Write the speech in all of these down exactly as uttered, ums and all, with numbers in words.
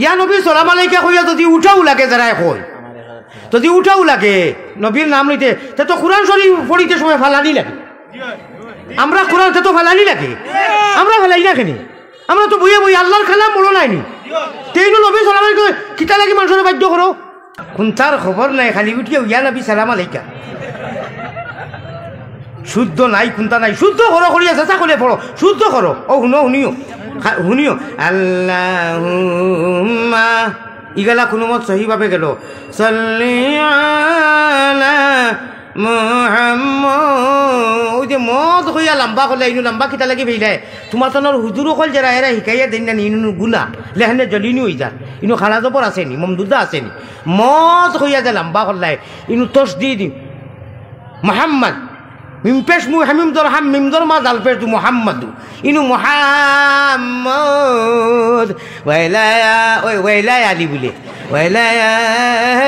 ইয়া নবী সালাম আলাইকা কইয়া যদি উঠাও লাগে যারায় কয়, যদি উঠাও লাগে নবীর নাম লইতে, তে তো কোরআন শরীফ পড়িতে সময় ফালানি লাগে। আমরা কোরআন তে তো ফালানি লাগে, আমরা ফালাই না কেনে? আমরা তো বইয়া বই আল্লাহর কালাম বড় নাইনি। তে ইনো নবী সালাম আলাইকা কিতা লাগি মানষরে বাধ্য করো? কুন্তার খবর নাই, খালি উঠিয়া ইয়া নবী সালাম আলাইকা। শুদ্ধ নাই, কুন্তা নাই, শুদ্ধ করো, করিয়া চেষ্টা করিয়া পড়ো, শুদ্ধ করো। ও হুনো, হুনিও, খা-, হুনিও। আল্লাহুম্মা, ইগালা কুনু মত সহিভাবে গেল। সাল্লি আলা মুহাম্মদ। ওই যে মদ কইয়া লম্বা করলে, ইনু লম্বা কিতা লাগি ফেইলায়? তোমার তনর হুজুর অকল যারা এরা হিকাইয়া দেইন না নি, ইনু গুনা, লেহানে জলিনি অই যার। ইনু খাড়া জবর আছে নি, মমদুদা আছে নি। মদ কইয়া যে লম্বা করলায়, ইনু তশদিদ। মুহাম্মদ। মিম পেশ মু, হামিম জর হাম, মিম জর মা, জাল পেশ জু, মুহাম্মাদু। ইনু মুহাম্মদ। ওয়াইলা, ওই ওয়াইলা আলী বুলে। ওয়াইলা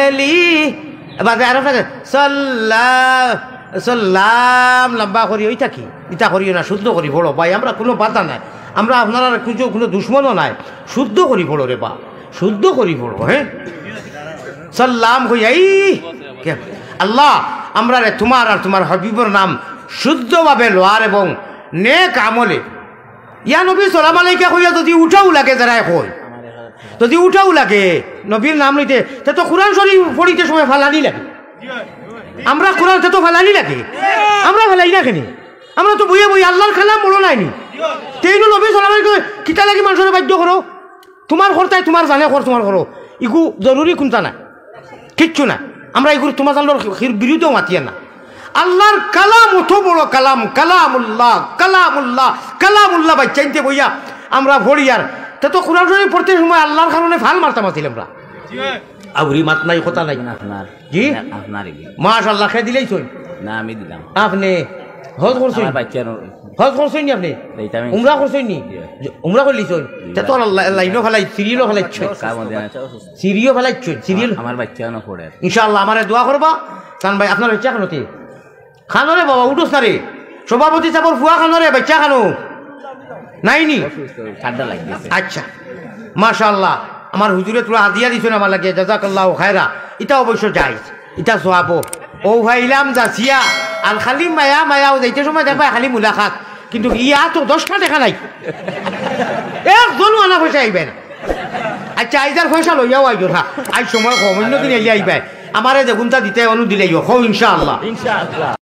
আলী। বাদে আরো ফাঁকে সাল্লা-, সাল্লাম লম্বা করি, ওইটা কি? ইটা করিও না, শুদ্ধ করি পড়ো ভাই, আমরা কুনু বাধা নাই। আমরা আপনারার কুনু, কুনু দুশমনও নাই। শুদ্ধ করি পড়ো রে বা, শুদ্ধ করি পড়ো, হ্যাঁ? সাল্লাম কই, এই, কে? আল্লাহ, আমরারে তোমার আর তোমার হাবিবর নাম শুদ্ধভাবে লওয়ার এবং নেক আমলে, ইয়া নবী সালাম আলাইকা কইয়া যদি উঠাও লাগে যারায় কয়, যদি উঠাও লাগে নবীর নাম লইতে, তে তো কোরআন শরীফ পড়িতে সময় ফালানি লাগে। আমরা কোরআন তে তো ফালানি লাগে, আমরা ফালাই না কেনে? আমরা তো বইয়া বই আল্লাহর কালাম বড় নাইনি। তে ইনো নবী সালাম আলাইকা কিতা লাগি মানষরে বাধ্য করো? তোমার করতায় তোমার জানে কর, তোমার করো। ইগু জরুরি কুন্তা না, কিচ্ছু না। আমরা ইগুর তোমার জানর বিরুদ্ধেও মাতিয়া না। আল্লাহর কালাম অত বড় কালাম, কালামুল্লাহ, কালামুল্লাহ, কালামুল্লাহ। বাচ্চাইন্তে বইয়া আমরা পড়ি আর তে তো কোরআন শরীফ পড়তে সময় আল্লাহর কারণে ফাল মারতাম আছিল আমরা। আউরি মাত নাই, কথা নাই। আপনার, জি? আপনার কি? মাশাআল্লাহ, কে দিলাইছইন? না, আমি দিলাম। আপনে হজ করছইন? আমার বাচ্চার হজ করছইন নি আপনে? এইটা আমি উমরা করছইন নি? জি। উমরা করলিছইন? জি। তে তো আল্লাহ, আল্লাহ, ইনো ফালাই, সিরিয়ালও ফালাইছইন। কার মধ্যে আছে? সিরিয়াল ফালাইছইন, সিরিয়াল। আমার বাচ্চা না পড়ে। ইনশাআল্লাহ, আমারে দোয়া করবা। কান ভাই, আপনার বাচ্চা কানো তে? কানো রে বাবা, উঠোস না রে। সভাপতি সাবর ফুয়া কানো রে, বাচ্চা কানো? নাইনি? ঠান্ডা লাগছে। আচ্ছা, মাশাআল্লাহ, আমার হুজুরে তোরা হাদিয়া দিছইন আমার লাগি, জাযাকাল্লাহু খায়রা। ইটা অবশ্য জায়েজ, ইটা সওয়াবও। ও ভাইলাম যাচিয়া, আর খালি মায়া মায়া, ও যাইতে সময় দেখবা খালি মুলাকাত, কিন্তু ইয়া তো দশটা টেকা নাই, একজনও আনা পয়সা আইবে না। আচ্ছা, আইজ আর পয়সা লইয়াও আইও না, আইজ সময় কম, অন্য দিন আইলে আইবে। আমারে যেগুনতা দিতে অনু দিলাইও, কও ইনশাআল্লাহ। ইনশাআল্লাহ।